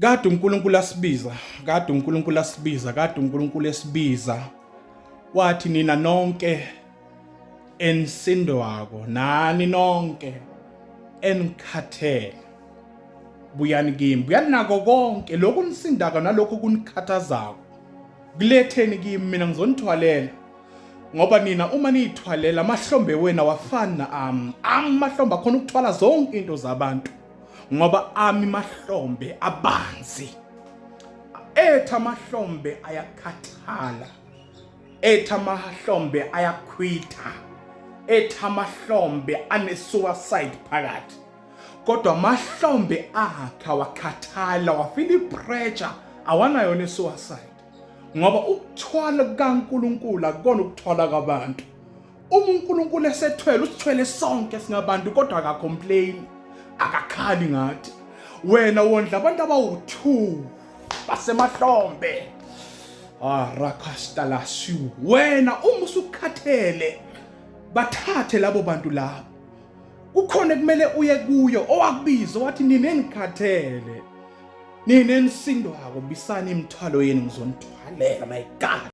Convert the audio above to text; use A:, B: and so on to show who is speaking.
A: Kade uNkulunkulu asibiza, kade uNkulunkulu asibiza, kade uNkulunkulu esibiza. Wathi nina nonke enisindwako nani nonke enikhathele buyani kimi, buyani nako konke lokhu nisindako nalokhu kunikhathazako, kuletheni kimi, mina ngizonithwalela. Ngoba nina uma niyithwalela amahlombe wenu awafani na-ami. Ami amahlombe akhona ukuthwala zonke into zabantu, ngoba ami mahlombe abanzi. Ethu amahlombe ayakhathala, ethu amahlombe ayakhwitha, ethu amahlombe ane-suicide phakathi, kodwa amahlombe akhe awakhathala, wafila i-pressure, awanayo ne-suicide. Ngoba ukuthwala kukaNkulunkulu akukona ukuthwala kwabantu. Uma uNkulunkulu esethwele, usithwele sonke singabantu, kodwa akacomplain, akakhali ngathi. Wena wondla abantu abawu-2 basemahlombe. Ah, rakastalasiu. Wena uma usukhathele, bathathe labo bantu labo. Kukhona ekumele uye kuyo owakubiza wathi nina enikhathele, nina enisindwako, bisani imithwalo yenu ngizonithwalela. My God.